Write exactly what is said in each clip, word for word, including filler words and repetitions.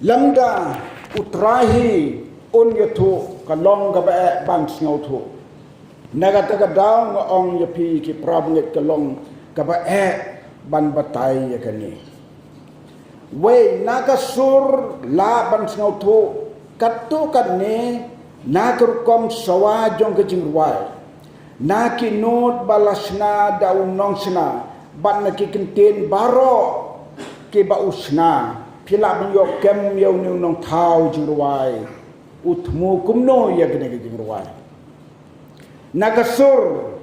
Lymda U Trai hi un ïathuh, ka long kaba eh ban sngewthuh. Na kata ka daw nga ong ïa phi ki parabangeit, ka long kaba eh ban batai ïa kane. Wei, na ka sur lah ban sngewthuh, katto katne na ka rukom sawa jong ka jingrwai, na ki nud ba la shna da u nongshna bad na ki kyntien baroh kiba u shna, phi lah ban ïoh kem ïa une u nongthaw jingrwai u thmu kumno ïa kane ka jingrwai. Na ka sur,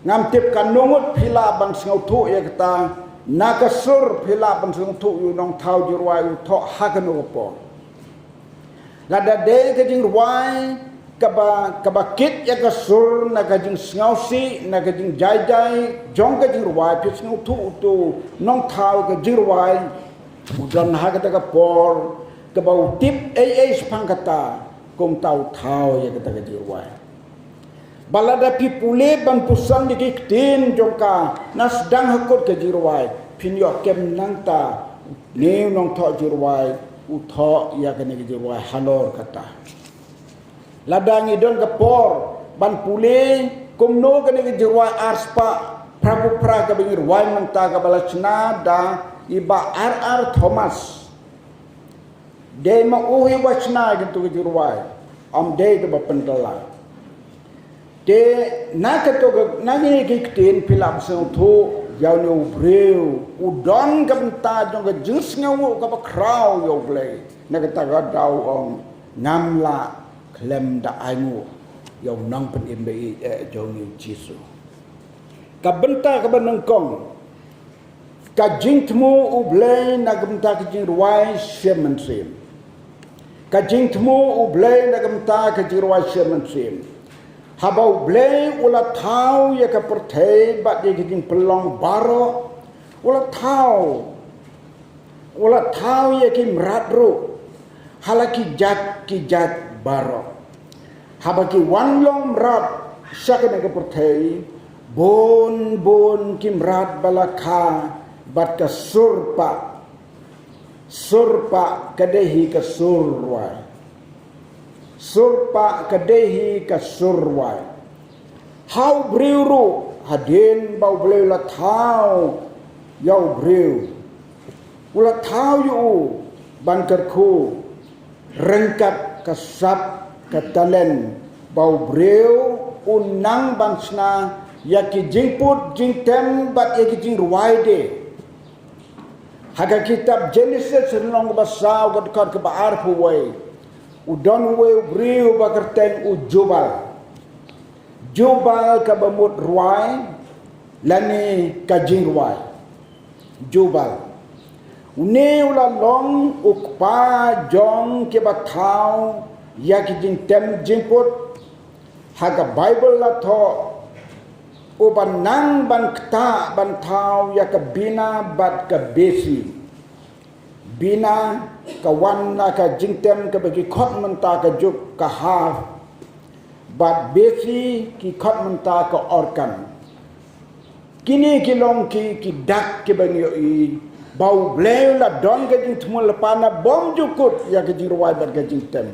ngam tip katno ngut phi lah ban sngewthuh ïa kata, na ka sur phi lah ban sngewthuh ïa u nongthaw jingrwai u thoh ha kano ka por. Lada dei ka jingrwai kaba, kaba kit ïa ka sur na ka jingsngewsih, na ka jingjaijai jong ka jingrwai, phi sngewthuh uto u nongthaw ka jingrwai u don ha kata ka por kaba u tip ei ei shaphang kata, kumta u thaw ïa kata ka jingrwai. Ba lada phi pule ban puson ïa ki ktien jong ka na sdang ha kut ka jingrwai, phin ïoh kem nangta une u nongthoh jingrwai u thoh ïa kane ka jingrwai halor kata. Lada ngi don ka por ban pule kumno kane ka jingrwai arspah phraphew phra kaba ngi rwai mynta, kaba la shna da i Bah R R Thomas. Dei ma u hi ba shna ïa kito ki jingrwai, ym dei kaba pynkylla. Te na kato ka, na kine ki ktien phi lah ban sngewthuh ïa une u briew u don ka bynta jong ka jingsngewnguh kaba khraw ïa U Blei. Na kata ka daw u ong, ngam lah khlem da ainguh ïa u Nongpynim ba ïeit eh jong ngi U Jisu. Ka bynta kaba nyngkong, ka jingthmu U Blei na ka bynta ka jingrwai shem mynsiem. Ka jingthmu U Blei na ka bynta ka jingrwai shem mynsiem. Haba U Blei u la thaw ïa ka pyrthei bad ïa ka jingpynlong baroh, u la thaw, u la thaw ïa ki mrad ruh ha la ki jait ki jait baroh. Haba ki wan long mrad sha kane ka pyrthei, bun bun ki mrad ba la kha bad ka surpah. Surpah ka dei hi ka sur rwai. Surpah ka dei hi ka sur rwai. Ha u briew ruh, hadien ba U Blei u la thaw ïa u briew, u la thaw ïa u ban kyrkhu ryngkat ka sap ka talent ba u briew u nang ban shna ïa ki jingput jingtem bad ïa ki jingrwai de. Ha ka kitab Jenesis lynnong ba saw ka dkhot kaba arphew wei, u don uwei u briew ba kyrteng u Jubal. Jubal kaba mut rwai lane ka jingrwai. Jubal. Une u la long u kpa jong kiba thaw ïa ki jingtem jingput. Ha ka Baibl la thoh, uba nang ban ktah ban thaw ïa ka Bina bad ka Besi. Bina ka wan na ka jingtem kaba ki khot mynta ka juk ka harp, bad Besi ki khot mynta ka organ. Kine ki long ki, ki dak kiba ngi ïohi ba U Blei u la don ka jingthmu lypa na bymjukut ïa ka jingrwai bad ka jingtem,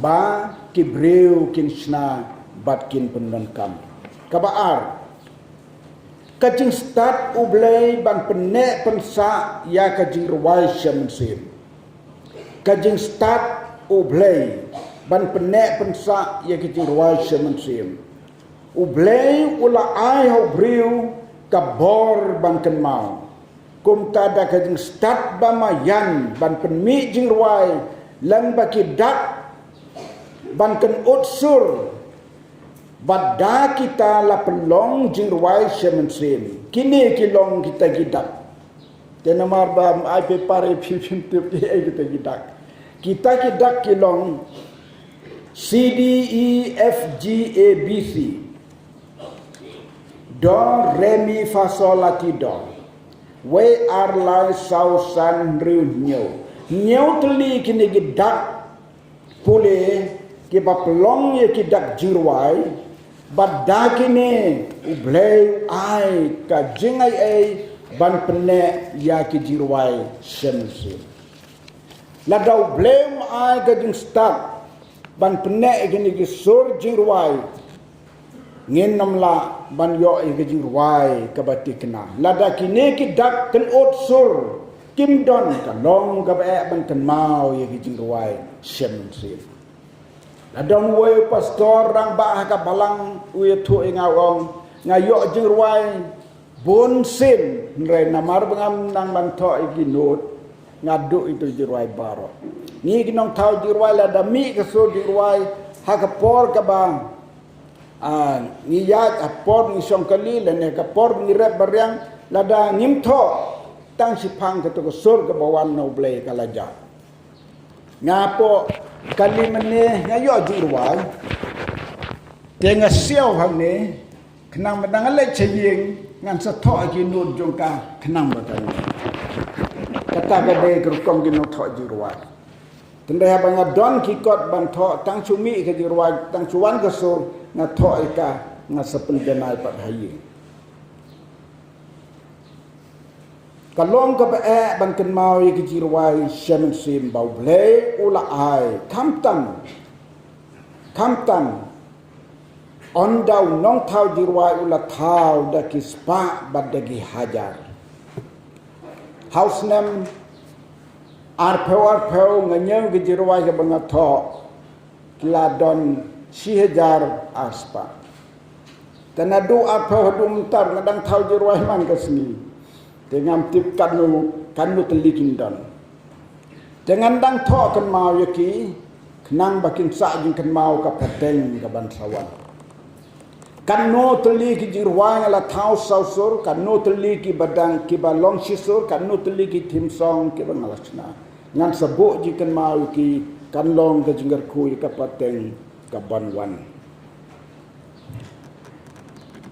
ba ki briew kin shna bad kin pyndonkam. Kaba ar, ka jingstad U Blei ban pynneh pynsah ïa ka jingrwai shem mynsiem. Ka jingstad U Blei ban pynneh pynsah ïa ka jingrwai shem mynsiem. U Blei u la ai ha u briew ka bor ban kynmaw. Kumta da ka jingstad ba marjan ban pynmih jingrwai lem bad ki dak ban kynud sur, bad da kita la pynlong jingrwai shem mynsiem. Kine ki long kita ki dak. Te namar ba ym ai paper ïa phi, phim tip ei ei kita ki dak. Kita ki dak ki long C D E F G A B C. Do, re, mi, fa, sol, la, ti, do. Wei, ar, lai, saw, san, hynriew, hynñiew. Hynñiew tylli kine ki dak pule kiba pynlong ïa ki dak jingrwai, bad da kine U Blei u ai ka jingai ei ban pynneh ïa ki jingrwai shem mynsiem. Lada U Blei um ai ka jingstad ban pynneh ïa kine ki sur jingrwai, ngin ym lah ban ïoh ïa ka jingrwai kaba thikna. Lada kine ki dak kynud sur kim don, ka long kaba eh ban kynmaw ïa ka jingrwai shem mynsiem. Lada uwei u pastor rangbah ha ka balang u ïathuh ïa nga, u ong, nga ïoh jingrwai bun sien, hynrei namar ba ngam nang ban thoh ïa ki nud, nga duh ïa ki jingrwai baroh. Ngi ki nongthaw jingrwai, lada mih ka sur jingrwai ha ka por kaba, ah, ngi ïaid, ha por ngi shong kali lane ka por ngi rep bariang, lada ngim thoh, tang shiphang kato ka sur kaba wan na U Blei ka la jah. Nga poi kali mynne, nga ïoh jingrwai. Te nga siaw hangne, khnang ba dang leit sha ïing, ngan sa thoh ïa ki nud jong ka, khnang ba kan. Kata ka dei ka rukom ki nongthoh jingrwai. Te hynrei haba nga don ki kot ban thoh, tang shu mih ka jingrwai, tang shu wan ka sur, nga thoh ïa ka, nga sa pynjanai pat ha ïing. Ka long kaba eh ban kynmaw ïa ka jingrwai shem mynsiem ba U Blei u la ai, khamtam, khamtam ynda u nongthaw jingrwai u la thaw da ki spah bad da ki hajar. Ha u snem arphew arphew nga ñiew ka jingrwai kaba nga thoh, ki la don shi hajar ar spah. Te naduh arphew haduh mynta nga dang thaw jingrwai man ka sngi. Te ngam tip katno, katno tylli kin don. Te ngan dang thoh kynmaw ïa ki, khnang ba kin sah jingkynmaw ka pateng ka ban sa wan. Katno tylli ki jingrwai nga la thaw saw sur, katno tylli kiba dang, kiba long shi sur, katno tylli ki theme song kiba nga la shna. Ngan sa buh jingkynmaw ïa ki, kan long ka jingkyrkhu ïa ka pateng ka ban wan.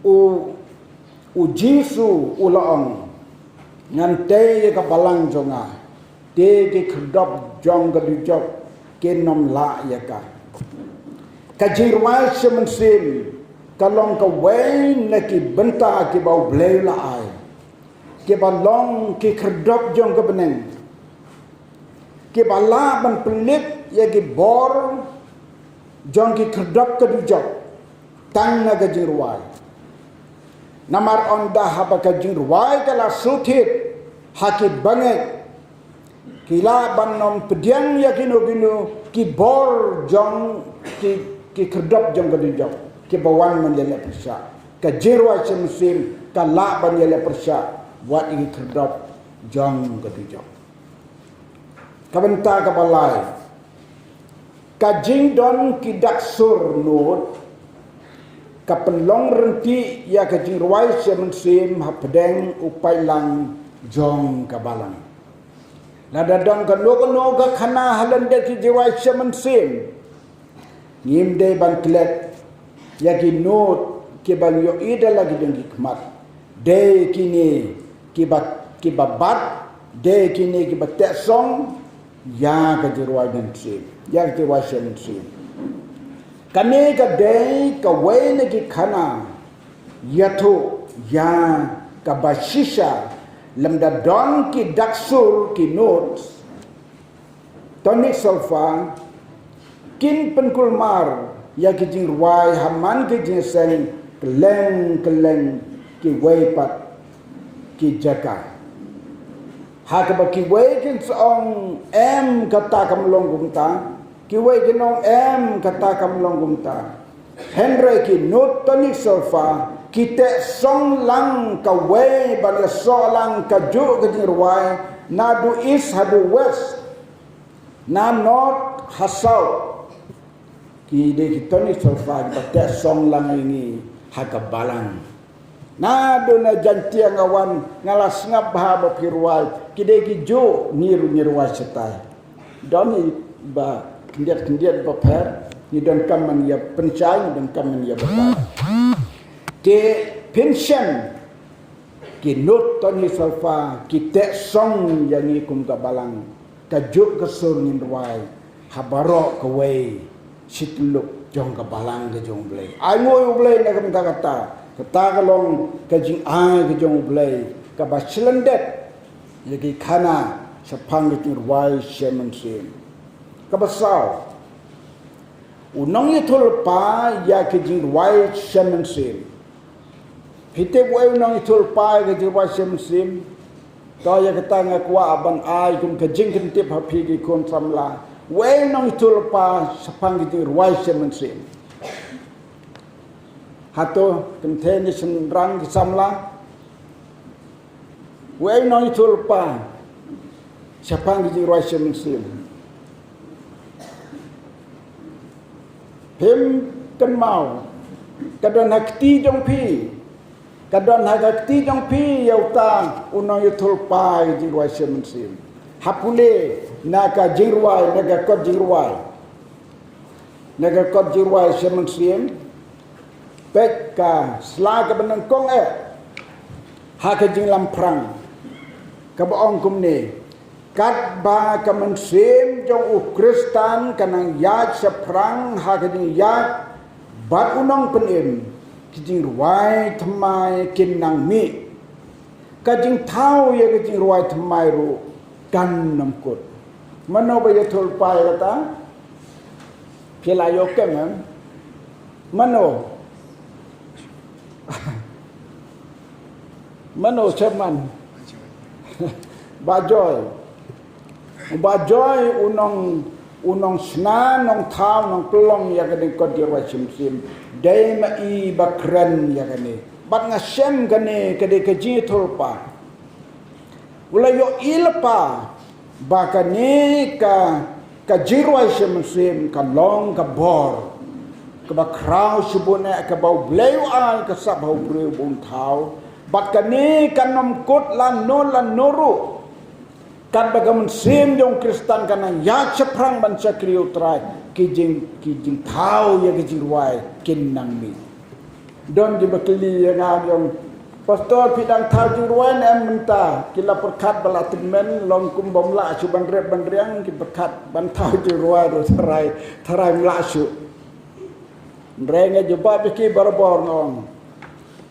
U, U Jisu u la ong, ngan tei ïa ka balang jong nga, te ki khyrdop jong ka dujok kin ym lah ïa ka. Ka jingrwai shem mynsiem ka long kawei na ki bynta kiba U Blei u la ai, kiba long ki khyrdop jong ka bneng, kiba lah ban pynlip ïa ki bor jong ki khyrdop ka dujok tang na ka jingrwai. Namar ynda haba ka jingrwai ka la shu thied ha ki bangeit, ki lah ban ym pdiang ïa kino kino ki bor jong ki, ki khyrdop jong ka dujok kiba wan ban ïaleh pyrshah. Ka jingrwai shem mynsiem ka lah ban ïaleh pyrshah wat ïa ki khyrdop jong ka dujok. Ka bynta kaba lai, ka jingdon ki dak sur nud ka pynlong rynti ïa ka jingrwai shem mynsiem hapdeng u paidlang jong ka balang. Lada don kano kano ka khana ha lyndet ki jingrwai shem mynsiem, ngim dei ban klet ïa ki nud kiba ngi ïohi da la ki jong ki khmat. Dei kine kiba, kiba bat, dei kine kiba teh song ïa ka jingrwai mynsiem, ïa ka jingrwai shem mynsiem. Kane ka dei kawei na ki khana ïathuh ïa kaba shisha, lymda don ki dak sur, ki nud tonic solfa kin pynkulmar ïa ki jingrwai ha man ki jingïaseng kylleng kylleng kiwei pat ki jaka. Ha kaba kiwei kin sa ong em kata kam long kumta, kiwei kin ong em kata kam long kumta. Hynrei ki nud tonic solfa ki teh song lang kawei ban ïasoh lang kajuh ka jingrwai naduh east haduh west, na north ha south. Ki dei ki tonic solfa kiba teh song lang ïa ngi ha ka balang. Naduh na Jaintia nga wan, nga la sngap bha ba phi rwai, ki dei kijuh, ngi ruh ngi rwai shatai. Don hi ba khyndiat khyndiat ba pher, ngi donkam ban ïa pynshai, ngi donkam ban ïa batai. Te phin shem ki nud tonic solfa ki teh song ïa ngi kum ka balang. Kajuh ka sur ngin rwai ha baroh kawei shi tyllup jong ka balang ka jong U Blei. Ai nguh ïa U Blei na ka bynta kata. Kata ka long ka jingai ka jong U Blei kaba shlyndet ïa ki khana shaphang ka jingrwai shem mynsiem. Kaba saw, u nongïathuhlypa ïa ka jingrwai shem mynsiem. Phi tip uei u nongïathuhlypa ïa ka jingrwai shem mynsiem? To ïa kata nga kwah ban ai kum ka jingkyntip ha phi ki khun samla. Uei u nongïathuhlypa shaphang ka jingrwai shem mynsiem? Hato kynthei ne shynrang ki samla? Uei u nongïathuhlypa shaphang ka jingrwai shem mynsiem? Phim kynmaw, ka don ha kti jong phi, ka don ha ka kti jong phi ïa uta u nongïathuhlypa ïa ka jingrwai shem mynsiem. Ha pule na ka jingrwai, na ka kot jingrwai, na ka kot jingrwai shem mynsiem, peit ka sla kaba nyngkong eh ha ka jinglamphrang, kaba ong kumne: Katba ka mynsiem jong u Khristan ka nang ïaid shaphrang ha ka jingïaid bad u Nongpynim, ki jingrwai thymmai kin nang mih. Ka jingthaw ïa ka jingrwai thymmai ruh kan nym kut. Mano ba ïathuhlypa ïa kata? Phi la ïoh kem em? Mano? Mano chairman? Bah Joy. Bah Joy u nong, u nongshna, nongthaw, nongpynlong ïa kane ka kot jingrwai shem mynsiem. Dei ma i ba kren ïa kane. Bad nga shem kane ka dei ka jingïathuhlypa. U la ïohi lypa ba kane ka, ka jingrwai shem mynsiem ka long ka bor kaba khraw shibun eh kaba U Blei u ai ka sap ha u briew ba un thaw. Bad kane kan nym kut lano lano ruh. Katba ka mynsiem jong u Khristan ka nang ïaid shaphrang ban shakri ïa u Trai, ki jing, ki jingthaw ïa ka jingrwai kin nang mih. Don kiba kylli ïa nga, ong, Pastor, phi dang thaw jingrwai ne em mynta? Ki la pyrkhat ba la tymmen, long kum bym lah shuh ban rep ban riang, ki pyrkhat ban thaw jingrwai ruh tharai, tharai ym lah shuh. Hynrei nga jubab ïa ki barabor, nga ong,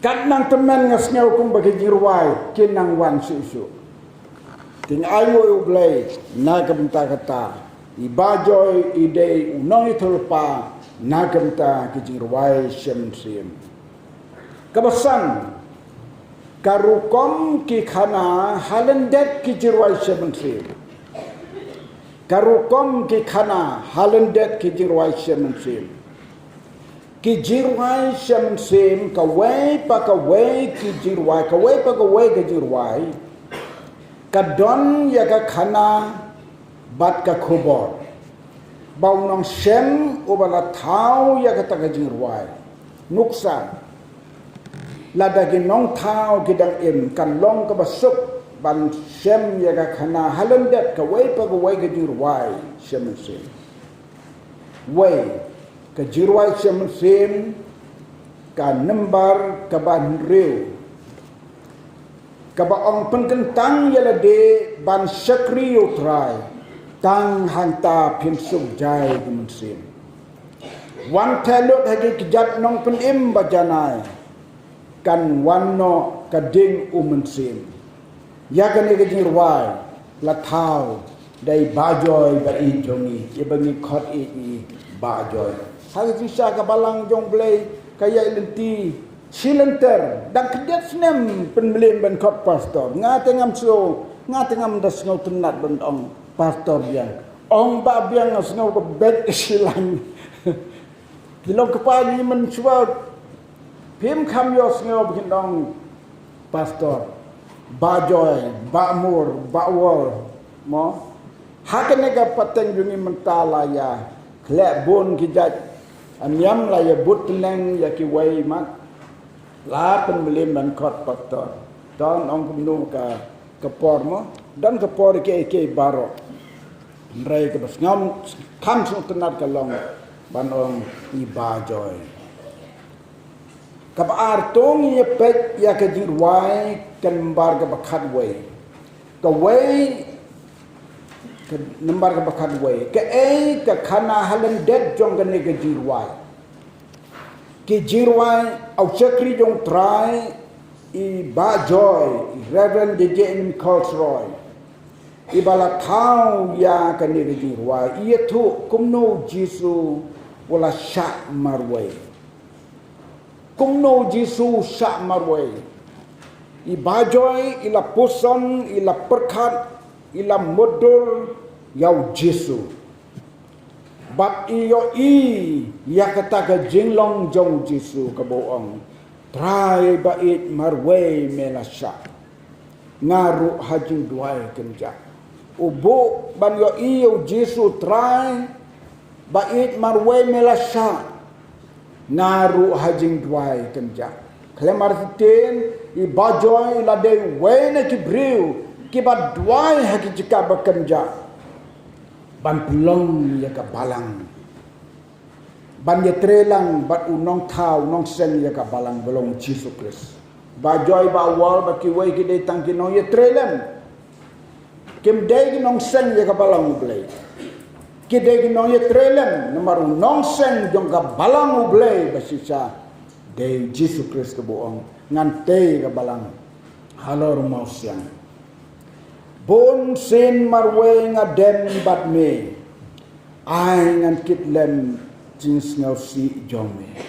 kat nang tymmen nga sngew kumba ki jingrwai kin nang wan shuh shuh. Te nga ainguh ïa U Blei na ka bynta kata. I Bah Joy i dei u nongïathuhlypa na ka bynta ki jingrwai shem mynsiem. Kaba san, ka rukom ki khana ha lyndet ki jingrwai shem mynsiem. Ka rukom ki khana ha lyndet ki jingrwai shem mynsiem. Ki jingrwai shem mynsiem, kawei pa kawei ki jingrwai, kawei pa kawei ka jingrwai ka don ïa ka khana bad ka khubor. Ba u nongshem uba la thaw ïa kata ka jingrwai. Nuksa, lada ki nongthaw ki dang im, kan long kaba suk ban shem ïa ka khana ha lyndet kawei pa kawei ka jingrwai shem mynsiem. Wei, ka jingrwai shem mynsiem, ka number kaba hynriew, kaba ong pynkyntang ïa lade ban shakri ïa u Trai, tang hangta phin suk jai ka mynsiem. Wan theh lut ha ki kjat nongpynim ba janai, kan wan noh ka ding u mynsiem. Ïa kane ka jingrwai la thaw da i Bah Joy ba ïeit jong ngi, ïa ba ngi khot ïa i Bah Joy. Ha ka jingshisha ka balang jong U Blei ka ïaid lynti shi lynter, dang khyndiat snem pynmlien ban khot pastor. Nga te ngam sngew, nga te ngam da sngewtynnat ban ong pastor biang. Ong bah biang nga sngew ka beit ka shilaiñ. Ki long kpa ngi mynshuwa, phim kham ïohsngew ba kin ong pastor. Bah Joy, Bah Mur, Bah Wol, mo. Ha kane ka pateng jong ngi mynta la ïa khleh bun ki jait, ym ïam la ïa bud tneng ïa kiwei mat. La pynmlien ban khot pastor. Don ong kumno ka, ka por mo. Don ka por ïa kiei kiei baroh. Hynrei kaba sngewtynnat, kham sngewtynnat ka long ban ong i Bah Joy. Kaba ar, to ngin ïa peit ïa ka jingrwai ka number kaba khatwei. Kawei, ka number kaba khatwei. Kaei ka khana ha lyndet jong kane ka jingrwai? Ki jingrwai, u shakri jong u Trai, i Bah Joy, i Reverend J J Nichols Roy. Iba la thaw ïa kane ka jingrwai, i ïathuh kumno u Jisu u la shah marwei. Kumno u Jisu u shah marwei. I Bajoi i la puson, i la pyrkhat, i la mutdur ïa u Jisu. Bad i ïohi ïa kata ka jinglong jong u Jisu kaba u ong, Trai ba ïeit, marwei me la shah. Nga ruh ha jingduwai kynjah. U buh ban ïohi ïa u Jisu, Trai ba ïeit, marwei me la shah. Nga ruh ha jingduwai kynjah. Khlem artatien, i Bajoi i la dei uwei na ki briew kiba duwai ha ki jaka ba kynjah ban pynlong ïa ka balang, ban ïatreilang bad u nongthaw, u nongseng ïa ka balang ba long u Jisu Khrist. Bajoi, Bawol bad kiwei ki dei tang ki nongïatreilem. Kim dei ki nongseng ïa ka balang U Blei. Ki dei ki nongïatreilem, namar u nongseng jong ka balang U Blei ba shisha dei u Jisu Khrist kaba u ong, ngan tei ïa ka balang halor u mawsiang. Bun sien marwei nga dem bad me, ai ngan kit lem jingsngewsih jong me.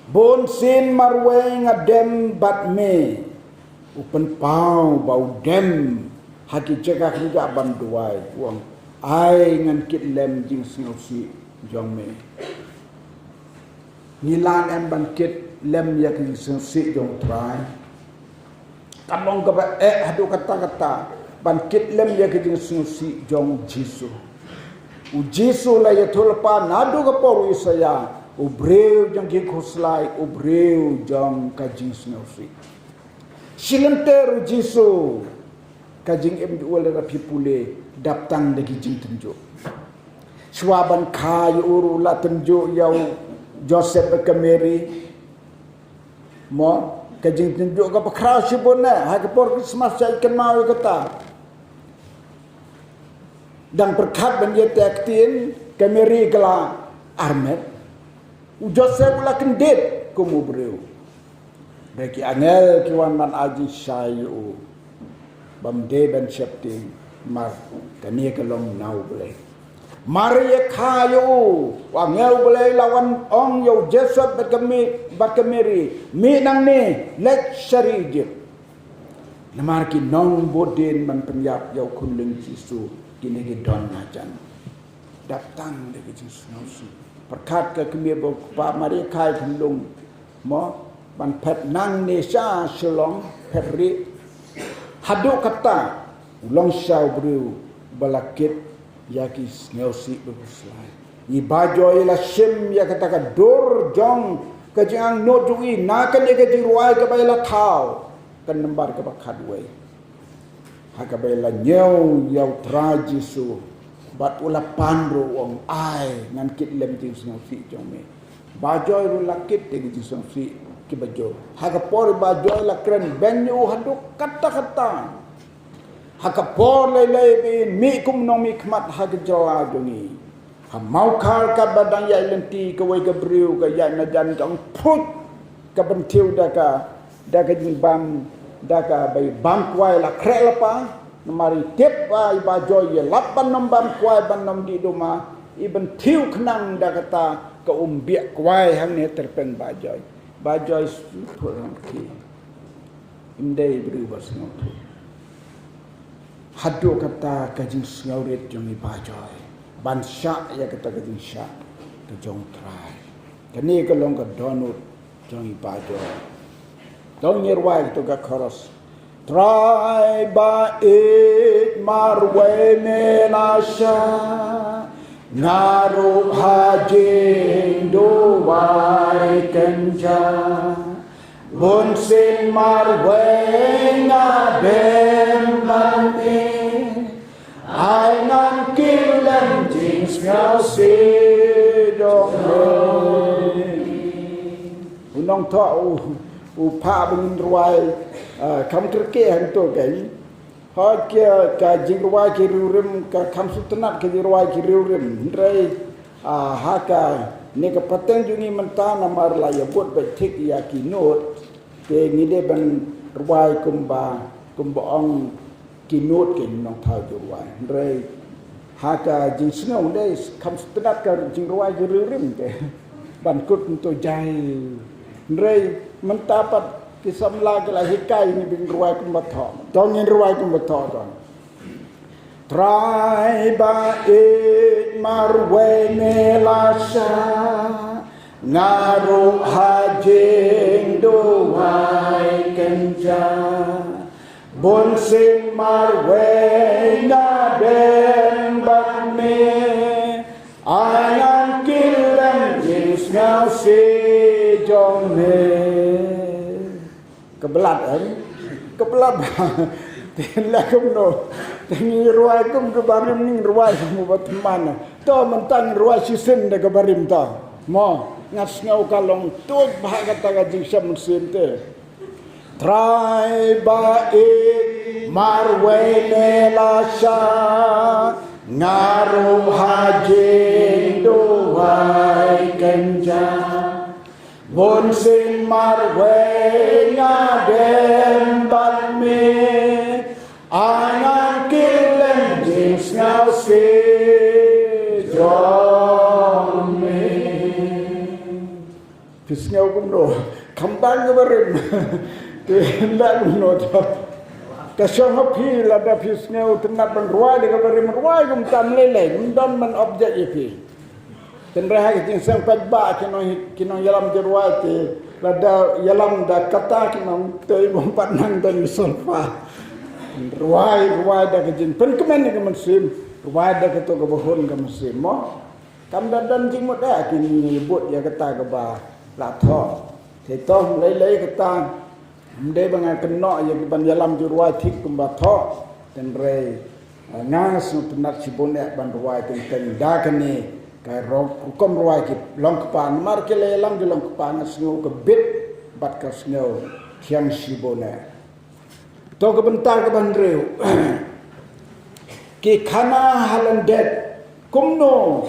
Bun sien marwei nga dem bad me. U pynpaw ba u dem ha ki jaka kynjah ban duwai, u ong, ai ngan kit lem jingsngewsih jong me. Ngi lah em ban kit lem ïa ka jingsngewsih jong u Trai? Ka long kaba eh haduh katta katta ban kit lem ïa ka jingsngewsih jong u Jisu. U Jisu la ïathuhlypa naduh ka por u Isaïah, u briew jong ki khuslai, u briew jong ka jingsngewsih. Shilynter u Jisu, ka jingim jong u lada phi pule, dap tang da ki jingtynjuh. Shuwa ban kha ïa u ruh u la tynjuh ïa u Joseph bad ka Mary. Mo, ka jingtynjuh kaba khraw shibun ne, ha ka por Christmas sha i kynmaw ïa kata. Dang pyrkhat ban ïa tei ktien, ka Mary ka la armet. U Joseph u la kyndit kum u briew. Da ki angel ki wan ban ai jingshai ïa u. Bym dei ban sheptieng, mar kane ka long na U Blei. Mar ïa kha ïa u, u angel U Blei la wan ong ïa u Joseph bad ka Mi-, bad ka Mary, mih nangne, leit sha ri Egypt. Namar ki nongbud dien ban pynïap ïa u khunlung Jisu, kine ki don na jan. Dap tang da ki jingsngewsih. Pyrkhat ka kmie bad u kpa, mar ïa kha ïa u khunlung. Mo, ban phet nangne sha Shillong, phet rieh. Haduh katta, u long sha u briew ba la kit ïa ki sngewsih ba khuslai. I Bajoi i la shim ïa kata ka dur jong ka jingangnud jong i na kane ka jingrwai kaba i la thaw. Ka nambar kaba khatwei. Ha kaba i la ñiew ïa u Trai Jisu, bad u la pan ruh, u ong, ai ngan kit lem jingsngewsih jong me. Bajoi ruh la kit ïa ki jingsngewsih kiba jur. Ha ka por Bajoi la kren beiñ ïa u haduh katta katta. Ha ka por lei lei ba in mih kum nongmihkhmat ha ka jylla jong i. Ha Mawkhar katba dang ïaid lynti kawei ka briew ka ïaid na jan jong phuit, ka bynthiew da ka, da ka jingbam, da ka bai bam kwai la khreh lypa. Namar i tip ba i Bajoi ïalap ban ym bam kwai, ban ym dih duma, i bynthiew khnang da kata ka um biah kwai hangne tyrpeng Bajoi. Bajoi sngewthuh rangki. Im dei briew ba sngewthuh. Haduh kata ka jingsngewrit jong i Bajoi ban shah ïa kata ka jingshah ka jong u Trai. Kane ka long ka dohnud jong i Bajoi. To ngin rwai kato ka chorus. Trai ba ïeit, marwei me la shah, nga ruh ha jingduwai kynjah. Bun sien marwei nga dem bad me, ai ngan kit lem jingsngewsih jong me. U nongthoh u, u phah ba ngin rwai, ah, kham kyrkieh hangto kein. Hooid, ka, ka jingrwai ki riewrim, ka kham sngewtynnat ka jingrwai ki riewrim. Hynrei, ah, ha kane ka pateng jong ngi mynta namar la ïa bud beit thik ïa ki note, te ngi dei ban rwai kumba, kumba ong Ki nud ki nongthaw jingrwai. Hynrei ha ka jingsngew dei kam sngewtynnat ka jingrwai ki riewrim te. Ban kut nto jai. Hynrei mynta pat ki samla ki la hikai ngi, ba ngin rwai kumba thoh. To ngin rwai kumba thoh to. Trai ba ïeit marwei me la shah, nga ruh ha jingduwai kynjah. Bunsien marwei nga dem bad me, ai ngan kylleng jingsngewsih jong me. Ka ballad, em? Ka ballad ba. Te la kumno? Te ngi rwai kum ka barim, ngi rwai kum ba tymmen. To mynta ngi rwai shisien da ka barim to. Mo, nga sngew ka long tuid bha kata ka jingshem mynsiem te. Trai ba ïeit marwei me la shah, nga ruh ha jingduwai kynjah. Bunsien marwei nga dem bad me, ai ngan kylleng jingsngewsih jong me. Phi sngew kumno? Kham bang ka barim. Te ynda kumno to? Ka shong ha phi, lada phi sngewtynnat ban rwai da ka barim, rwai kumta ym lei lei, ym don ban object ïa phi. Hynrei ha ka jingsngewbha ba ki nong, ki nongïalam jingrwai te, lada ïalam da kata ki nong te, bym pat nang don solfa. Rwai, rwai da ka jingpynkmen ïa ka mynsiem, rwai da kato kaba hun ka mynsiem mo. Kam da don jingmut eh, ki ngi bud ïa kata kaba la thoh. Te to ym lei lei kata. Ym dei ba nga kynnoh ïa ki ban ïalam jingrwai thik kumba thoh. Hynrei, eh, nga sngewtynnat shibun eh ban rwai teng teng da kane ka ro-, rukom rwai ki long kpa, namar ki la ïalam ki long kpa, nga sngew ka bit bad ka sngew thiang shibun eh. To ka bynta kaba hynriew. Ki khana ha lyndet kumno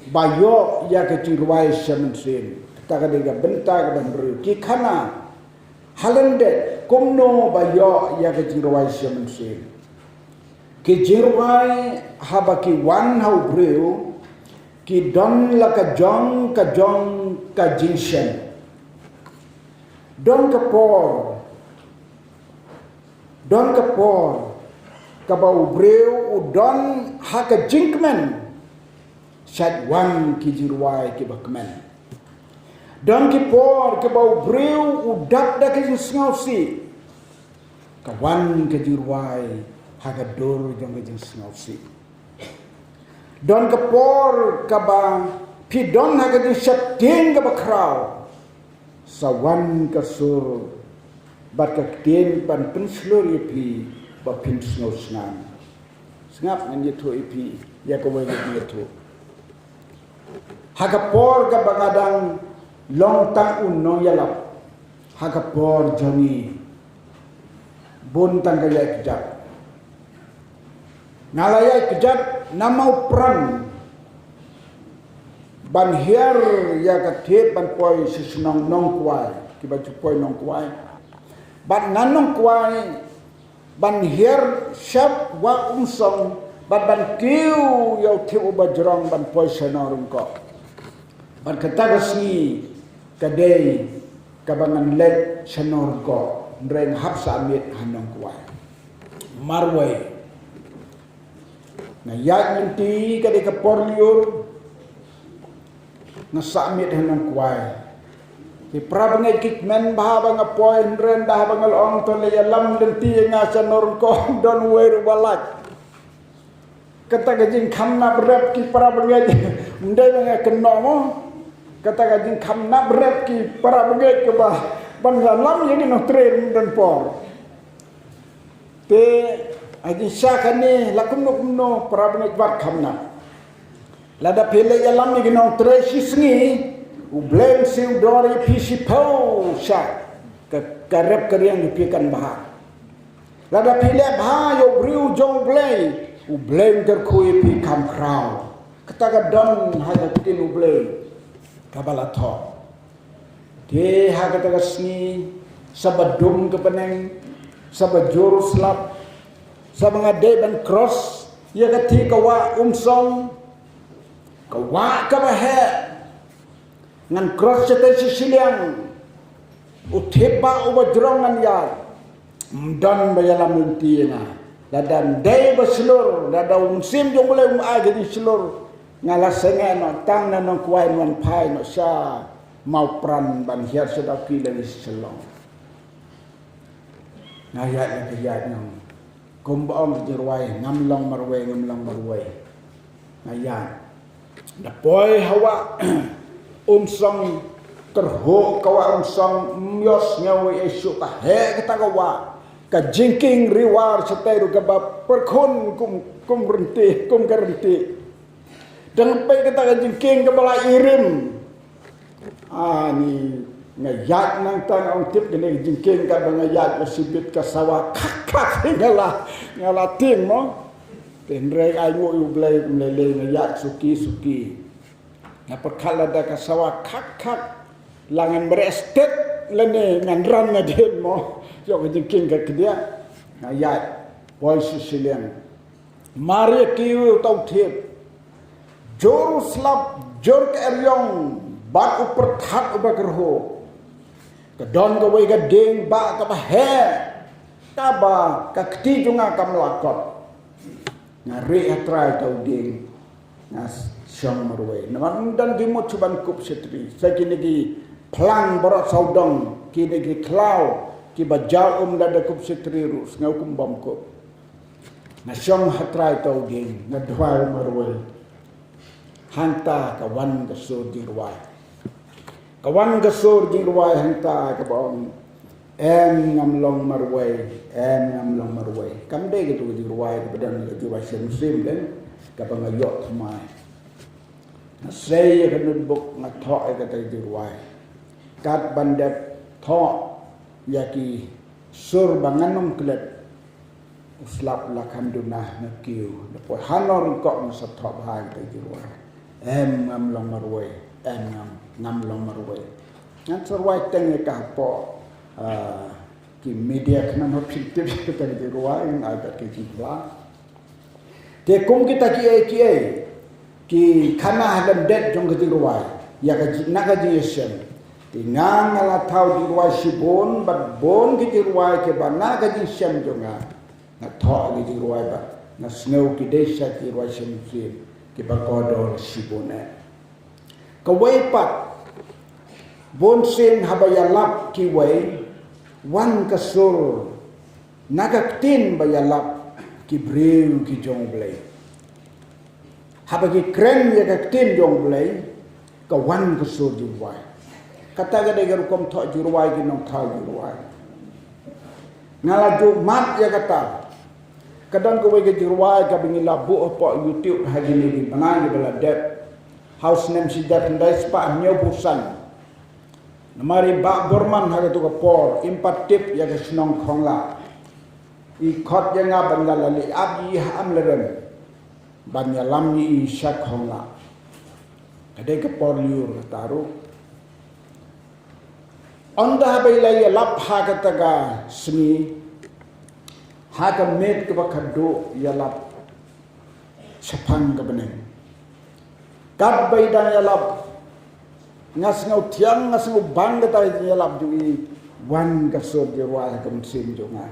ba ïoh ïa ka jingrwai sha mynsiem. Kata ka dei ka bynta kaba hynriew. Ki khana ha lyndet kumno ba ïoh ïa ka jingrwai sha mynsiem. Ki jingrwai haba ki wan ha u briew, ki don la ka jong ka jong ka jingshem. Don ka por, don ka por kaba u briew u don ha ka jingkmen, shait wan ki jingrwai kiba kmen. Don ki por kaba u briew u dap da ka jingsngewsih, ka wan ka jingrwai ha ka dur jong ka jingsngewsih. Don ka por kaba phi don ha ka jingsheptieng kaba khraw, sa wan ka sur bad ka ktien ban pynshlur ïa phi ba phin sngewsnam. Sngap, ngan ïathuh ïa phi ïa kawei ka jingïathuh. Ha ka por kaba nga dang long tang u nongïalap, ha ka por jong ngi bun tang ka ïaid kjat. Nga la ïaid kjat namar u pran ban hiar ïa ka thied ban poi sha shnong Nongkwai, kiba ju poi Nongkwai. Bad na Nongkwai ban hiar shap Wah Umsong, bad ban kiew ïa u thied uba jrong ban poi sha Nongryngkoh. Bad kata ka sngi ka dei kaba ngan leit sha Nongryngkoh, hynrei nga hap sah miet ha Nongkwai. Marwei nga ïaid lynti, ka dei ka por lyiur, nga sah miet ha Nongkwai. Ki para bangeit ki kmen bha ba nga poi, hynrei ynda haba nga la ong to leit ïalam lynti ïa nga sha Nongryngkoh, don uwei ruh ba lait. Kata ka jingkham nap rep ki para bangeit. Ym dei ba nga kynnoh mo. Kata ka jingkham nap rep ki para bangeit kaba ban ïalam ïa ki nongtrei ym don por. Te ha jingshisha kane la kumno kumno para bangeit wat kham nap. Lada phi leit ïalam ïa ki nongtrei shi sngi, U Blei un siew dor ïa phi shiphew shah. Ka, ka rep ka riang ïa phi kan bha. Lada phi leh bha ïa u briew jong U Blei, U Blei un kyrkhu ïa phi kham khraw. Kata ka don ha ka ktien U Blei kaba la thoh. Te ha kata ka sngi, sa ba dum ka bneng, sa ba jur slap, Sa ba nga dei ban cross ïa ka thih ka wah Umsong, ka wah kaba heh. Ngan cross shatei shi shiliang. U thiah ba uba jrong ngan ïaid. Ym don ba ïalam lynti ïa nga. Lada ym dei ba shlur, lada u mynsiem jong U Blei um ai ka jingshlur, nga la sangeh noh tang na Nongkwai, Nongphai noh sha Mawpran ban hiar sha Dawki lane sha Shillong. Nga ïaid, nga ïaid noh. Kumba ong ka jingrwai, ngam long marwei, ngam long marwei. Nga ïaid. Da poi ha wah Umsong, kyrhuh ka wah Umsong, ym ïohsngew ei ei shuh, ka heh kata ka wah. Ka jingkieng riwar shatei ruh kaba pyrkhun kum, kum rynti, kum ka rynti. Dang peit kata ka jingkieng kaba la irim. Ani, nga ïaid nangta, nga ong tip kane ka jingkieng kaba nga ïaid la shibit ka sawa khak khak, nga la, nga la tieng mo. Te hynrei ai nguh ïa U Blei, kum lei lei nga ïaid suki suki. Nga pyrkhat lada ka sawa khak khak, la ngan bret stet lane ngan ran nadien mo. Ïoh ka jingkieng ka khyndiat. Nga ïaid, poi shi shiliang. Mar ïa kiew uta u thiah. Jur u slap, jur ka eriong, bad u pyrthat uba kyrhuh. Ka don kawei ka dieng bah kaba heh, kaba ka kti jong nga kam lah kot. Nga rieh ha trai uta u dieng. Nga shong marwei. Namar ym don jingmut shuh ban kup shatri. Sa kine ki phlang baroh sawdong, kine ki khlaw, kiba jaw um lada kup shatri ruh, sngew kum bym kup. Nga shong ha trai uta u dieng, nga duwai marwei. Hangta ka wan ka sur jingrwai. Ka wan ka sur jingrwai hangta kaba ong, em ngam long marwei, em ngam long marwei. Kam dei kato ka jingrwai kaba dang ka jingrwai shem shem dei, kaba nga ïoh thymmai. Nga sei ïa ka notebook, nga thoh ïa kata ka jingrwai. Kat ban dep thoh ïa ki sur ba ngan ym klet, u slap la kham duna, nga kiew. Da poi hano ryngkoh nga sa thoh bha ïa kata ka jingrwai. Em ngam long marwei, em ngam, ngam long marwei. Ngan sa rwai teng ïa ka hapoh, ah, ki media khnang ba phin tip ïa kata ka jingrwai, ngan ai bad ka jingphla. Te kum kita kiei kiei ki khana ha lyndet jong ka jingrwai, ïa ka jing, na ka jingïashem. Te nga, nga la thaw jingrwai shibun, bad bun ki jingrwai kiba na ka jingshem jong nga. Nga thoh ki jingrwai bad nga sngew ki dei sha ki jingrwai shem shem, kiba kordor shibun eh. Kawei pat, bunsien haba ïalap kiwei, wan ka sur na ka ktien ba ïalap ki briew ki jong U Blei. Haba ki kren ïa ka ktien jong U Blei, ka wan ka sur jingrwai. Kata ka dei ka rukom thoh jingrwai ki nongthaw jingrwai. Nga la ju mad ïa kata. Ka don kawei ka jingrwai kaba ngi la buh hapoh YouTube ha kine ki bnai kiba la dep. Ha u snem shi hajar khyndai spah hynñiewphew san. Namar i Bah Borman ha kato ka por im pat tip ïa ka shnong Khonglah. I khot ïa nga ban nga la leit ap ïa i ha Amlarem ban ïalam ïa i sha Khonglah. Ka dei ka por lyiur kata ruh. Ynda haba i la ïalap ha kata ka sngi, ha ka miet kaba khatduh ïalap shaphang ka bneng. Katba i dang ïalap, nga sngew thiang, nga sngew bang kata ka jingïalap jong i, wan ka sur jingrwai ha ka mynsiem jong nga.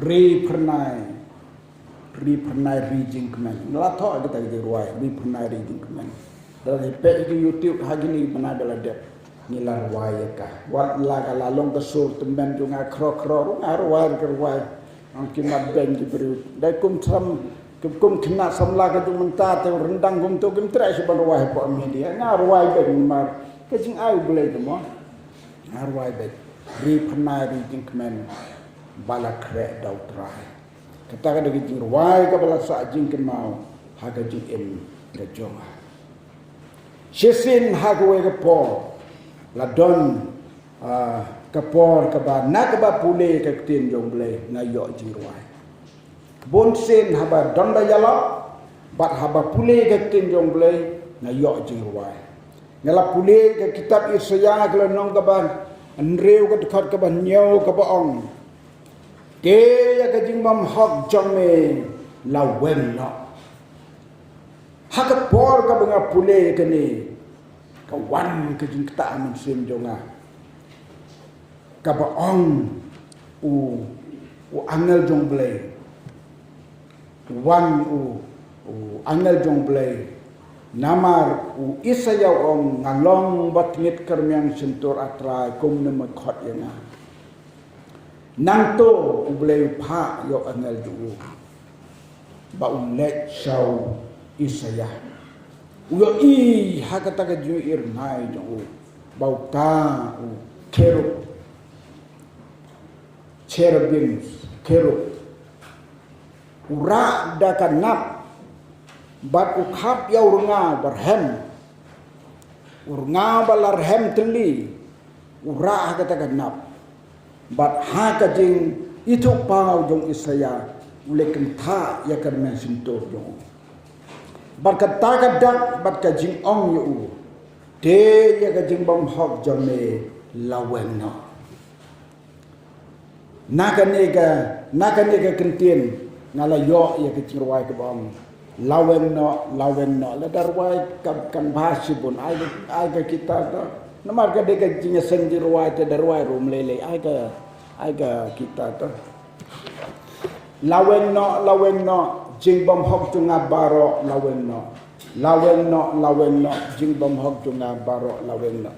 Ri Phyrnai, Ri Phyrnai Ri Jingkmen. Nga la thoh kata ka jingrwai, Ri Phyrnai Ri Jingkmen. Lada phi peit ha ki YouTube ha kine ki bnai ba la dep, ngi la rwai ïa ka. Wat la ka la long ka sur tymmen jong nga khro khro ruh nga rwai ka rwai. Ong ki mat beiñ ki briew. Dei kum sam, kum, kum khynnah samla ka jong mynta te ryndang kumto kim treh shuh ban rwai hapoh media. Nga rwai beiñ namar ka jingai U Blei te mo. Nga rwai beiñ. Ri Phyrnai Ri Jingkmen, ba la khreh da U Trai. Kata ka dei ka jingrwai kaba la sah jingkynmaw ha ka jingim ka jong nga. Shisien ha kawei ka por la don, ah, ka por kaba na kaba pule ka ktien jong U Blei nga ïoh jingrwai. Bunsien haba don ba ïalap bad haba pule ka ktien jong U Blei nga ïoh jingrwai. Nga la pule ka kitab Isaïah ka lynnong kaba hynriew ka dkhot kaba hynñiew kaba ong, Te ïa ka jingbymhok jong me la weng noh. Ha ka por kaba nga pule ïa kane, ka wan ka jingktah ha mynsiem jong nga, kaba ong u, u angel jong Blei. Wan u, u angel jong Blei. Namar u Isaïah u ong, nga long ba tngit kyrmiang shyntur, A Trai, kumno me khot ïa nga. Nangto u Blei u phah ïa u angel jong u ba un leit sha u Isaïah. U ïohi ha kata ka jingïohi rngai jong u ba uta u cherub, cherubim, cherub, u rah da ka nap, bad u khap ïa u rnga ba rhem, u rnga ba la rhem tylli, u rah ha kata ka nap. Bad ha ka jingithuhpaw jong Isaïah, u leh kynthah ïa ka rmiang shyntur jong u. Bad kata ka dak, bad ka jingong ïa u, te ïa ka jingbymhok jong me la weng noh. Na kane ka, na kane ka kyntien nga la ïoh ïa ka jingrwai kaba ong, la weng noh, la weng noh. Lada rwai ka, kan bha shibun, ai ka, ai ka kita to. Namar ka dei ka jingïaseng jingrwai te, da rwai ruh ym lei lei, ai ka, ai ka kita to. La weng noh, la weng noh, jingbymhok jong nga baroh la weng noh. La weng noh, la weng noh, jingbymhok jong nga baroh la weng noh.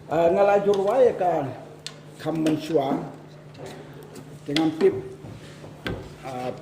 Ah, nga la ju rwai ïa ka kham mynshuwa. Te ngan tip. Ah,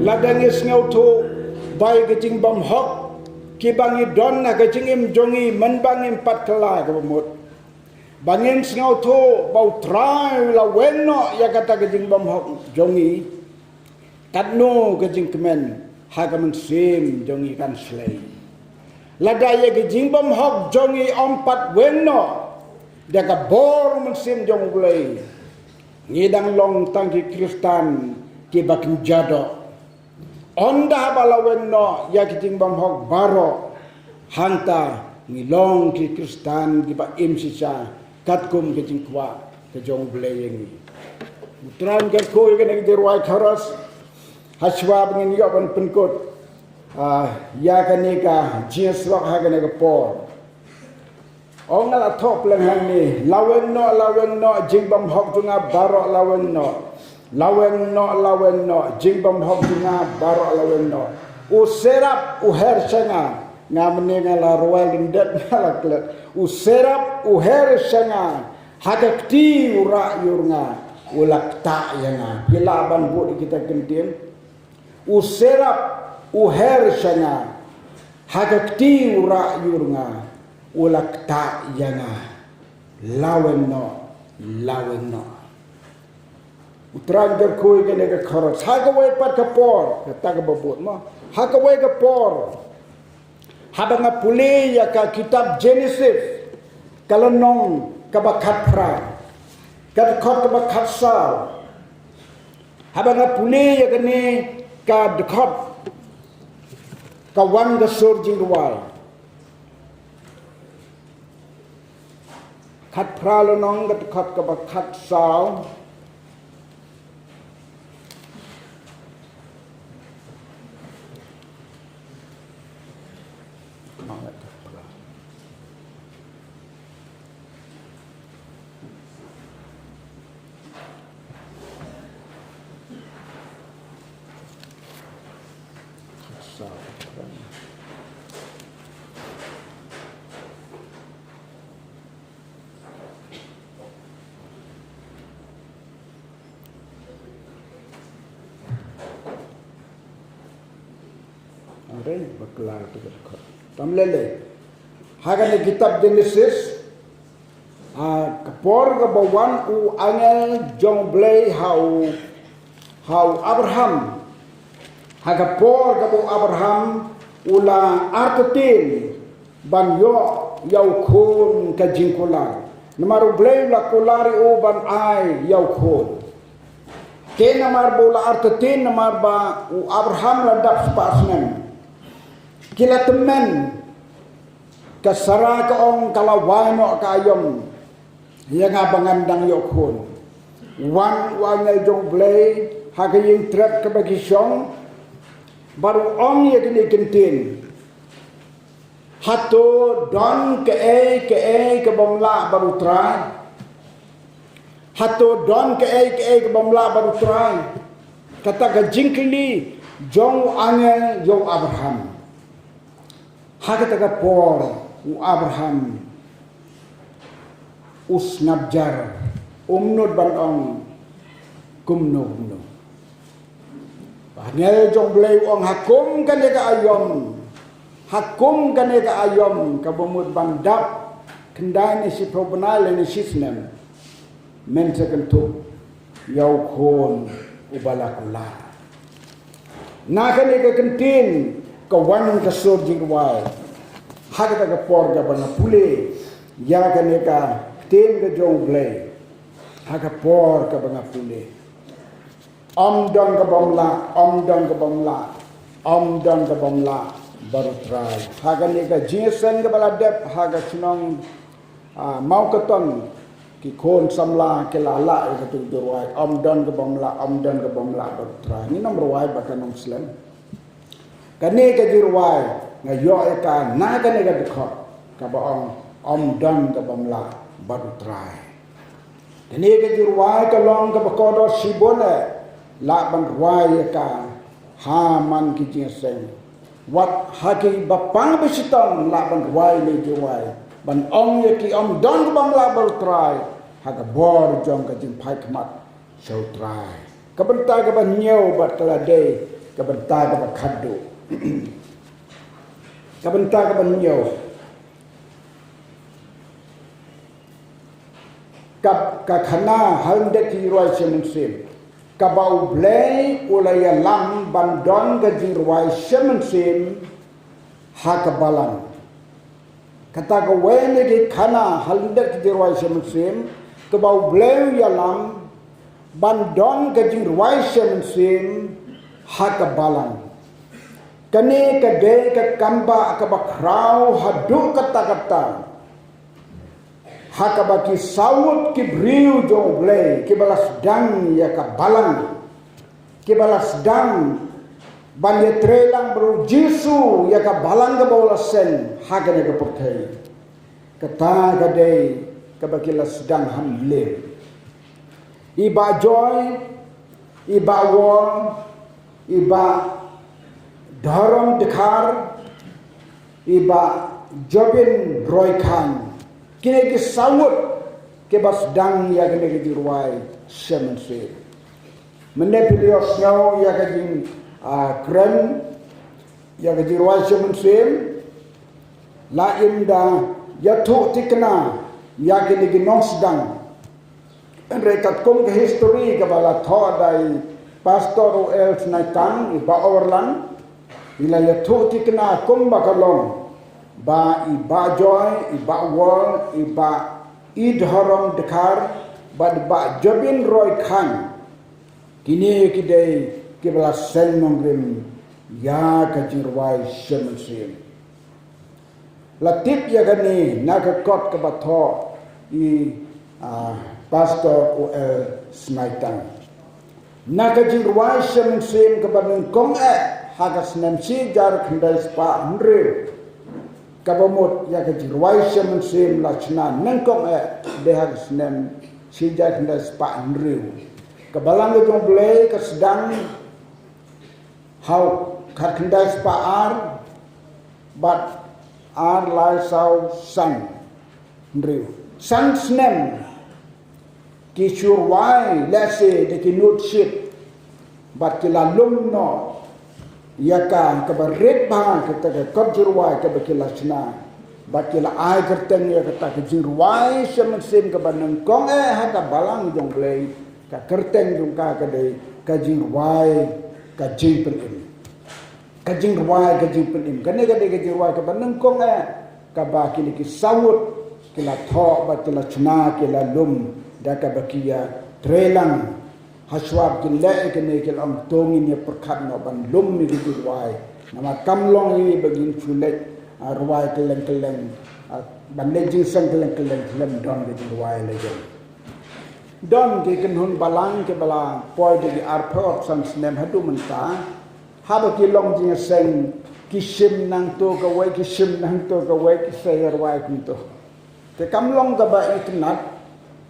Lada ngi sngewthuh ba ïa ka jingbymhok kiba ngi don ha ka jingim jong ngi mynba ngim pat kylla kaba mut, ba ngin sngewthuh ba U Trai u la weng noh ïa kata ka jingbymhok jong ngi, katno ka jingkmen ha ka mynsiem jong ngi kan shlei. Lada ïa ka jingbymhok jong ngi ym pat weng noh da ka bor mynsiem jong U Blei, ngi dang long tang ki Khristan kiba kynja doh. Ynda haba la weng noh ïa ki jingbymhok baroh, hangta ngi long ki Khristan kiba im shisha katkum ka jingkwah ka jong U Blei ïa ngi. U Trai un kyrkhu ïa kane ka jingrwai chorus. Hashwa ba ngin ïoh ban pynkut, ah, ïa kane ka jingïasyllok ha kane ka por, Ong nga la thoh pleng hangne, laweng noh, laweng noh, jingbymhok jong nga baroh laweng noh. Laweng noh, laweng noh, jingbymhok jong nga baroh laweng noh. U serap, u her sha nga, nga mynne nga la rwai lyndet nga la klet. U serap, u her sha nga, ha ka kti u rah ïur nga, u la ktah ïa nga. Phi lah ban bud ïa kita ki kyntien. U serap, u her sha nga, ha ka kti u rah ïur nga, u la ktah ïa nga. Laweng noh, laweng noh. U Trai un kyrkhu ïa kane ka chorus. Ha kawei pat ka por, kata kaba bud mo. Ha kawei ka por, haba nga pule ïa ka kitab Genesis, ka lynnong kaba khatphra, ka dkhot kaba khatsaw. Haba nga pule ïa kane ka dkhot, ka wan ka sur jingrwai. Khatphra lynnong, ka dkhot kaba khatsaw. Are, bakla tu ka dkhot. Tam lei lei. Ha kane kitab Genesis, ah, ka por kaba wan u angel jong Blei ha u, ha u Abraham. Ha ka por kaba u Abraham u la artatien ban ïoh ïa u khun ka jingkular. Namar u Blei u la kular ïa u ban ai ïa u khun. Te namar ba u la artatien, namar ba u Abraham la dap spah snem. Ki la tymmen, ka Sara ka ong ka la wai noh ka aïom ïa nga ba ngan dang ïoh khun. Wan u angel jong Blei ha ka ïing trep kaba ki shong, bad u ong ïa kine ki ktien. Hato don kaei kaei ka bym lah bad u Trai? Hato don kaei kaei ka bym lah bad u Trai? Kata ka jingkylli jong u angel ïa u Abraham. Ha kata ka por u Abraham u sngap jar, um nud ban ong kumno kumno. Ba angel jong Blei u ong ha kum kane ka aïom, ha kum kane ka aïom kaba mut ban dap khyndai ne shiphew bnai lane shi snem, men sa kynthup ïa u khun uba la kular. Na kane ka kyntien ka wan ka sur jingrwai. Ha kata ka por kaba nga pule ïa kane ka ktien ka jong Blei, ha ka por kaba nga pule, ym don ka bym lah, ym don ka bym lah, ym don ka bym lah bad u Trai. Ha kane ka jingïaseng kaba la dep ha ka shnong, ah, Mawkaton, ki khun samla ki la lah ïa katu ka jingrwai, ym don ka bym lah, ym don ka bym lah bad u Trai. Ngin ym rwai ba kan ym slem. Kane ka jingrwai nga ïoh ïa ka na kane ka dkhot kaba ong ym don ka bym lah bad u Trai. Kane ka jingrwai ka long kaba kordor shibun eh, lah ban rwai ïa ka ha man ki jingïaseng. Wat ha kiba pang ba shitom lah ban rwai ïa ka jingrwai ban ong ïa ki ym don ka bym lah bad u Trai ha ka bor jong ka jingphai khmat sha u Trai. Ka bynta kaba hynñiew bad ka la dei ka bynta kaba khatduh. Ka bynta kaba hynñiew. Ka, ka khana ha lyndet ki jingrwai shimmynsiem. Kaba u Blei u la ïalam ban don ka jingrwai shimmynsiem ha ka balang. Kata kawei na ki khana ha lyndet ki jingrwai shimmynsiem, kaba u Blei u ïalam ban don ka jingrwai shimmynsiem ha ka balang. Kane ka dei ka kam ba kaba khraw haduh katta katta. Ha kaba ki saw ngut ki briew jong u Blei kiba la sdang ïa ka balang, kiba la sdang ban ïatrei lang bad u Jisu ïa ka balang kaba u la seng ha kane ka pyrthei. Kata ka dei kaba ki la sdang hamlem. I Bah Joy, i Bah Wol, i Bah Dhorom Dkhar, i Bah Jobin Roy Khan. Kine ki saw ngut kiba sdang ïa kane ka jingrwai Shem Mynsiem. Mynne phi la ïohsngew ïa ka jing, ah, kren ïa ka jingrwai Shem Mynsiem. La im da ïathuh thikna ïa kine ki nongsdang. Hynrei katkum ka history kaba la thoh da i Pastor U L Sniawbhalang, i Bah Overland, i la ïathuh thikna kumba ka long ba i Bah Joy, i Bah Wol, i Bah Dhorom Dkhar, bad i Bah Jobin Roy Khan. Kine ki dei kiba la seng nongrim ïa ka jingrwai Shem Mynsiem. La tip ïa kane na ka kot kaba thoh i, ah, Pastor U L Sniawbhalang. Na ka jingrwai Shem Mynsiem kaba nyngkong eh ha ka snem shi hajar khyndai spah hynriew. Kaba mut ïa ka jingrwai Shem Mynsiem la shna nyngkong eh dei ha ka snem shi hajar khyndai spah hynriew. Ka Balang ka jong U Blei ka sdang ha u khatkhyndai spah ar bad ar lai saw san hynriew. San snem ki shu rwai lehse da ki nud shit bad ki la lum noh ïa ka kaba rit bha kata ka kot jingrwai kaba ki la shna. Bad ki la ai kyrteng ïa kata ka jingrwai Shem Mynsiem kaba nyngkong eh ha ka Balang jong U Blei. Ka kyrteng jong ka ka dei ka jingrwai ka jingpynim. Ka jingrwai ka jingpynim. Kane ka dei ka jingrwai kaba nyngkong eh kaba kine ki saw ngut ki la thoh bad ki la shna, ki la lum da kaba ki ïatreilang. Hashwa ba kin leh ïa kane ki la ong to ngin ïa pyrkhat noh ban lum ïa ka jingrwai. Namar kam long ïa ba ngin shu leit, ah, rwai kylleng kylleng, ah, ban leit jingseng kylleng kylleng, khlem don ka jingrwai lajong. Don ki kynhun balang kiba la poi da ki arphew san snem haduh mynta. Haba ki long jingseng, ki shim nangto kawei, ki shim nangto kawei, ki sa ïa rwai kumto. Te kam long kaba itynnad,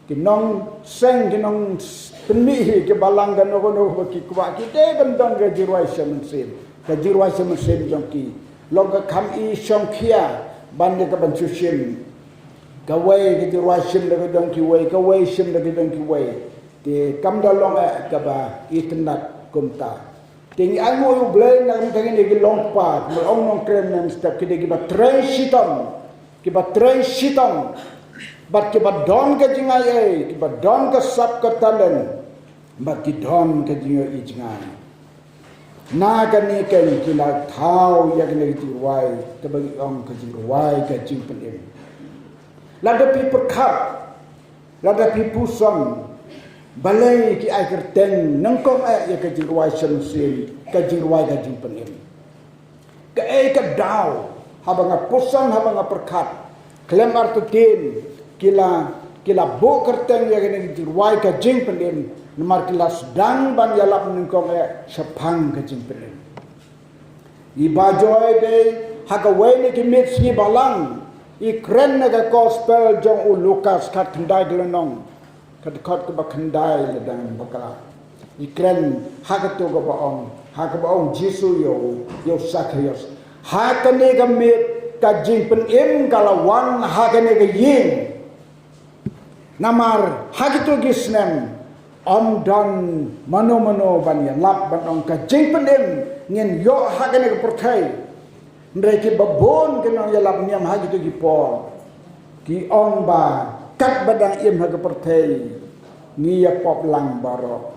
ki nongseng, ki nongpynmih hi, ki balang kano kano ba ki kwah, ki dei ban don ka jingrwai Shem Mynsiem. Ka jingrwai Shem Mynsiem jong ki long ka kham i shongkhia ban da ka ban shu shim. Kawei ka jingrwai shim da ka jong kiwei, kawei shim da ka jong kiwei. Te kam da long eh kaba itynnad kumta. Te ngi ainguh ïa U Blei na ka bynta kine ki longkpa, kumba ong nongkren mynstep, ki dei kiba trei shitom, kiba trei shitom, bad kiba don ka jingai ei, kiba don ka sap ka talent, bad ki don ka jingïohi jngai. Na kane keiñ ki la thaw ïa kane ka jingrwai, kaba ngi ong ka jingrwai ka jingpynim. Lada phi pyrkhat, lada phi puson, balei ki ai kyrteng nyngkong eh ïa ka jingrwai Shem Mynsiem, ka jingrwai ka jingpynim. Kaei ka daw, haba nga puson, haba nga pyrkhat, khlem artatien, ki la, ki la buh kyrteng ïa kane ka jingrwai ka jingpynim, namar ki la sdang ban ïalap nyngkong eh shaphang ka jingpynim. I Bah Joy dei ha kawei na ki miet sngi balang, i kren na ka gospel jong u Lukas khatkhyndai ka lynnong, ka dkhot kaba khyndai lada ngan bakla. I kren ha kato kaba ong, ha kaba ong Jisu ïa u, ïa u Sakhaios. Ha kane ka miet ka jingpynim ka la wan ha kane ka ïing. Namar ha kito ki snem ym don mano mano ban ïalap ban ong ka jingpynim ngin ïoh ha kane ka pyrthei. Hynrei kiba bun ki nongïalap niam ha kito ki por ki ong ba katba dang im ha ka pyrthei ngi ïa pop lang baroh.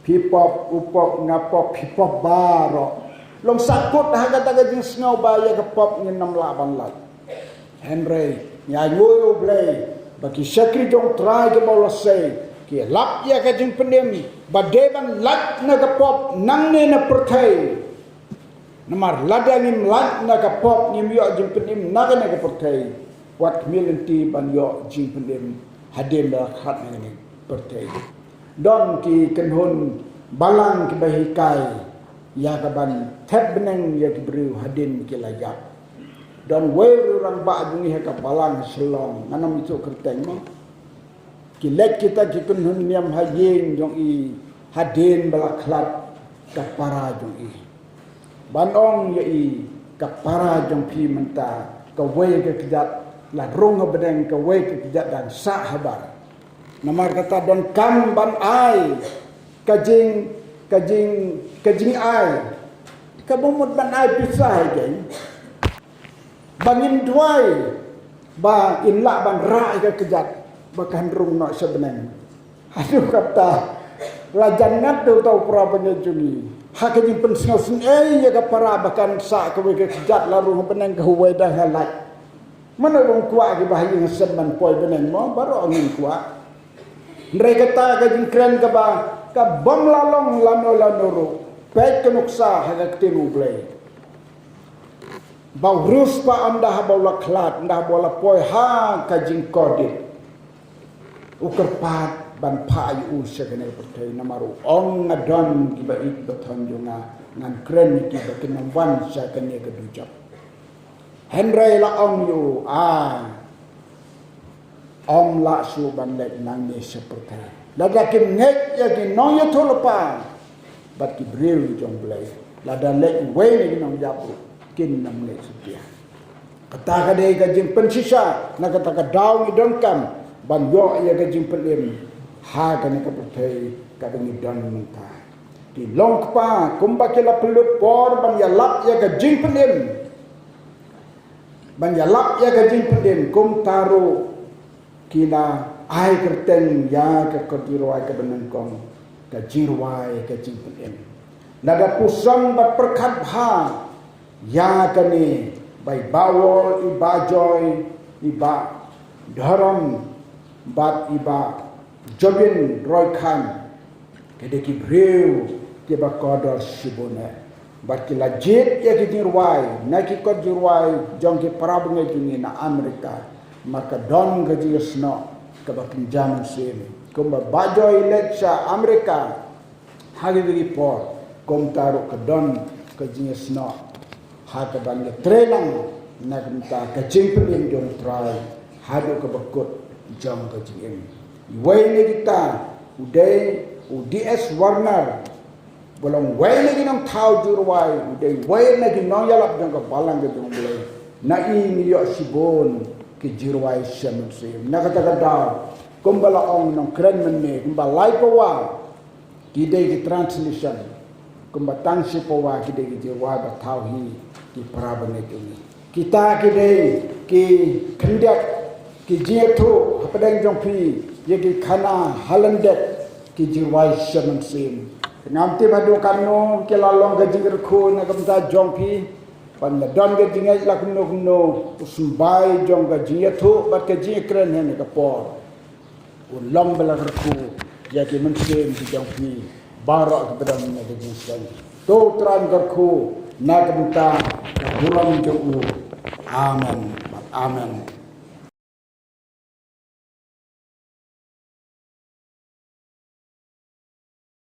Phi pop, u pop, nga pop, phi pop baroh. Long sahkut ha kata ka jingsngew ba ïa ka pop ngin ym lah ban lait. Hynrei ngi ainguh ïa U Blei ba ki shakri jong U Trai kiba u la sei ki lap ïa ka jingpynim ba dei ban lait na ka pop nangne na pyrthei. Namar lada ngim lait na ka pop ngim ïoh jingpynim na kane ka pyrthei. Wat khmih lynti ban ïoh jingpynim hadien ba la khat na kane ka pyrthei. Don ki kynhun balang kiba hikai ïa ka ban thep bneng ïa ki briew hadien ki la ïap. Don wei u rangbah jong ngi ha ka balang Shillong, ngan ym ïathuh kyrteng mo. Ki leit kita ki kynhun niam ha ïing jong i hadien ba la khlad ka para jong i. Ban ong ïa i, ka para jong phi mynta kawei ka kjat la rung ha bneng, kawei ka kjat dang sah habar. Namar kata donkam ban ai ka jing, ka jing, ka jingai. Kaba mut ban ai pisa hi keiñ. Ba ngin duwai ba in lah ban rah ïa ka kjat ba kan rung noh sha bneng. Haduh katta la jan ngat da uta u para bangeit jong ngi ha ka jingpynsngewsynei ïa ka para ba kan sah kawei ka kjat la rung ha bneng, kawei dang ha lait. Mano bym kwah kiba ha ïing ha sem ban poi bneng mo, baroh ngin kwah. Hynrei kata ka jingkren kaba ka bym la long lano lano ruh. Peit ka nuksa ha ka ktien U Blei. Ba u riewspah ynda haba u la khlad, ynda haba u la poi ha ka jingkordit, u kyrpad ban phah ïa u sha kane ka pyrthei, namar u ong, nga don kiba ïeit ba thon jong nga, ngan kren ïa ki ba kin ym wan sha kane ka dujok. Hynrei la ong ïa u, a, ym lah shuh ban leit nangne sha pyrthei. Lada kim ngeit ïa ki nongïathuhlypa bad ki briew jong U Blei, lada leit uwei na ki nongïap ruh kin ym ngeit satia. Kata ka dei ka jingpynshisha, na kata ka daw ngi donkam ban ïoh ïa ka jingpynim ha kane ka pyrthei kaba ngi don mynta. Ki long kpa kumba ki la pynlut por ban ïalap ïa ka jingpynim, ban ïalap ïa ka jingpynim, kumta ruh ki la ai kyrteng ïa ka kot jingrwai kaba nyngkong, ka jingrwai ka jingpynim. Lada pyrshang bad pyrkhat bha ïa kane, ba i Bah Wol, i Bah Joy, i Bah Dhorom bad i Bah Jobin Roy Khan, ki dei ki briew kiba kordor shibun eh. Bad ki la jied ïa ki jingrwai na ki kot jingrwai jong ki para bangeit jong ngi na Amerika. Namar ka don ka jingïasnoh kaba kynja mynsiem. Kumba Bah Joy i leit sha Amerika ha kawei ka por, kumta ruh ka don ka jingïasnoh ha kaba ngi trei lang na ka bynta ka jingpynim jong U Trai haduh kaba kut jong ka jingim. Uwei na kita u dei u D S Warner, ba long uwei na ki nongthaw jingrwai, u dei uwei na ki nongïalap jong ka balang ka jong U Blei. Na i ngi ïoh shibun ki jingrwai sha mynsiem. Na kata ka daw, kumba la ong nongkren mynne, kumba lai pawa ki dei ki translation, kumba tang shi pawa ki dei ki jingrwai ba thaw hi ki para bangeit jong ngi. Kita ki dei ki khyndiat ki jingïathuh hapdeng jong phi ïa ki khana ha lyndet ki jingrwai sha mynsiem. Ngam tip haduh katno ki la long ka jingkyrkhu na ka bynta jong phi. Ban la don ka jingngeit la kumno kumno, u symbai jong ka jingïathuh bad ka jingïakren ha kane ka por u long ba la kyrkhu ïa ki mynsiem ki jong phi baroh kiba don na ka jingseng. To U Trai un kyrkhu na ka bynta ka burom jong u. Amen. Amen.